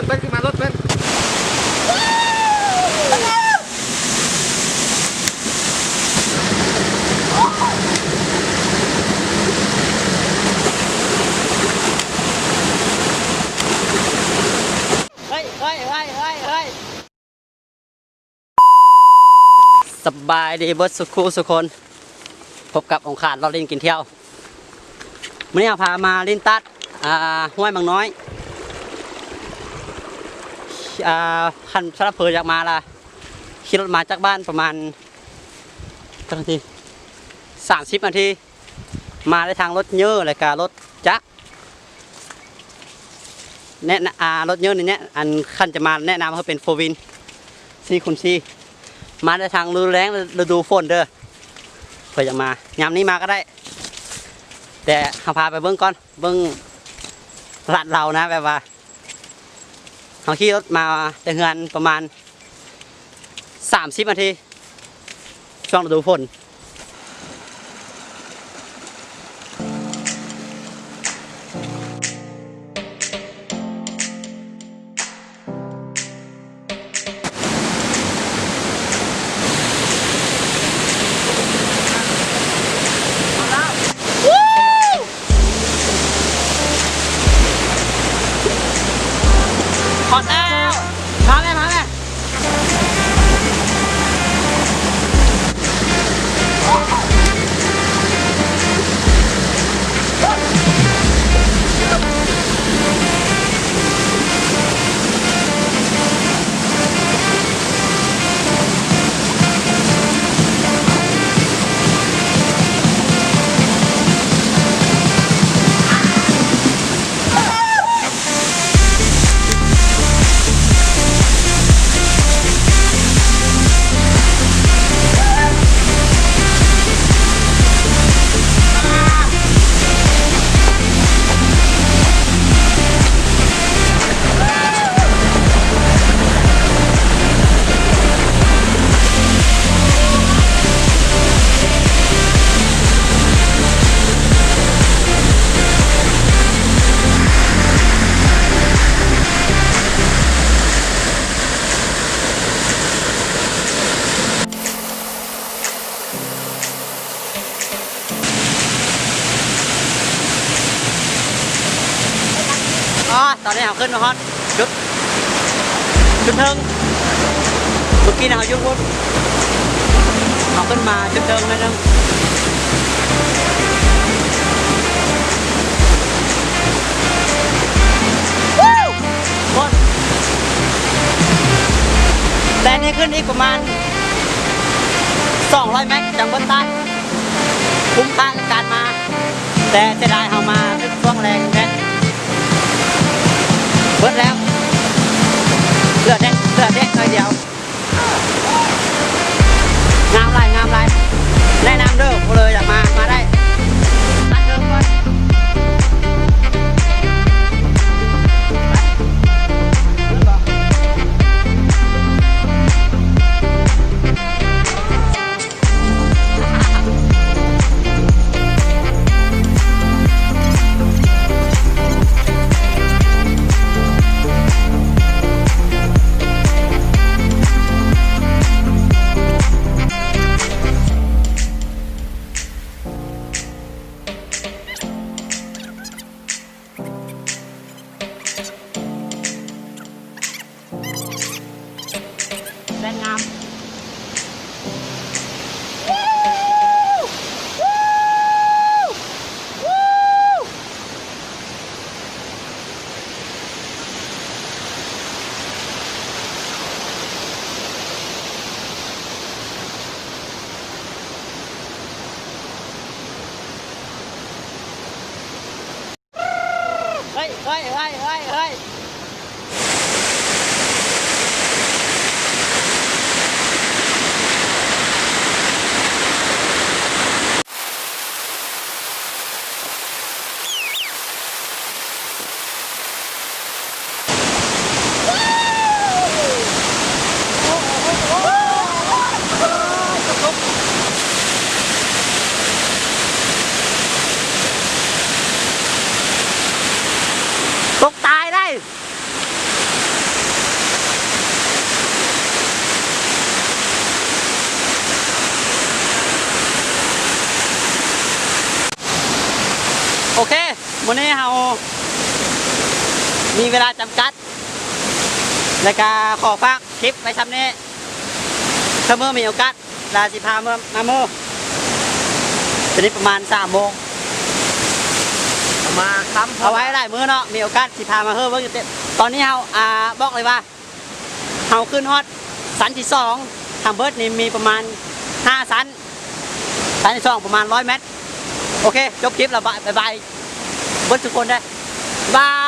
ເພິ່ນຂຶ້ນມາລົດເພິ່ນ. ເຮີ້ຍ ເຮີ້ຍ ເຮີ້ຍ ເຮີ້ຍ ເຮີ້ຍ. ສະບາຍດີເບິດສຸຄູ່ສຸຄົນ, ພົບກັບອົງຄານເລາະຫຼິ້ນກິນທ່ຽວ. ມື້ນີ້ເຮົາພາມາຫຼິ້ນຕັດ ອ່າ ຫ້ວຍໝາກນ້ອຍ. ອ່າ ຄັນສຳລັບເພິ່ນຢາກມາລະ ຂີ່ລົດມາຈາກບ້ານປະມານ ຈັກນາທີ ສາມສິບນາທີ. ມາໄດ້ທາງລົດເຍີ ແລະກະລົດຈັກ. ແນະນຳ ອ່າ ລົດເຍີນີ້ແນະ ອັນ ຄັນຈະມາແນະນຳໃຫ້ເປັນໂຟວີນ ສີ່ຄູນສີ່ ມາໄດ້ທັງລະດູແລ້ງ ລະດູຝົນເດີ. ເຜື່ອຢາກມາ ຍາມນີ້ມາກໍໄດ້ ແຕ່ເຮົາພາໄປເບິ່ງກ່ອນ ເບິ່ງລາດເລົານະ ແບບວ່າ ເຮົາຂີ່ລົດມາແຕ່ເຮືອນປະມານສາມສິບນາທີ ຊ່ວງລະດູຝົນ. ຮອດແລ້ວ ພາແມ່ ພາແມ່. ອໍ ຕອນນີ້ເຮົາຂຶ້ນມາຮອດຈຸດ ຈຸດເທິງ. ເມື່ອກີ້ເຮົາຢູ່ພຸ້ນ ເຮົາຂຶ້ນມາຈຸດເທິງໜ້ອຍໜຶ່ງ. ແຕ່ນີ້ຂຶ້ນອີກປະມານສອງຮ້ອຍແມັດຈັ່ງເບິດຕາດ. ຄຸ້ມຄ່າກັບການມາ ແຕ່ເສຍດາຍເຮົາມາຖືກຊ່ວງແລງແມັດເບິດແລ້ວ ເຫຼືອແດ່ ເຫຼືອແດ່ໜ້ອຍດຽວ. ງາມຫຼາຍ ງາມຫຼາຍ ແນະນຳເດີ ຜູ້ໃດຢາກມາ ມາໄດ້. ແສງງາມ. ເຮີ້ຍ ເຮີ້ຍ ເຮີ້ຍ ເຮີ້ຍ ເຮີ້ຍ. ຕົກຕາຍໄດ້. ມື້ນີ້ເຮົາມີເວລາຈຳກັດ ແລະກະຂໍຝາກຄລິບໄວ້ຊ່ຳນີ້. ຖ້າເມື່ອມີໂອກາດລະຊິພາມາ ມາເມີ. ຕອນນີ້ປະມານສາມໂມງ ມາຄ່ຳ ເອົາໄວ້ຫຼາຍມື້ເນາະ ມີໂອກາດຊິພາມາເຮີເບິ່ງເຕັມ. ຕອນນີ້ເຮົາ ອາ ບອກເລີຍວ່າ ເຮົາຂຶ້ນຮອດຊັ້ນທີສອງ ທັງເບິດນີ້ມີປະມານຫ້າຊັ້ນ ຊັ້ນທີສອງປະມານຮ້ອຍແມັດ. ໂອເຄ ຈົບຄລິບແລ້ວ ບາຍບາຍເບິດທຸກຄົນເດີ້ ບາຍ.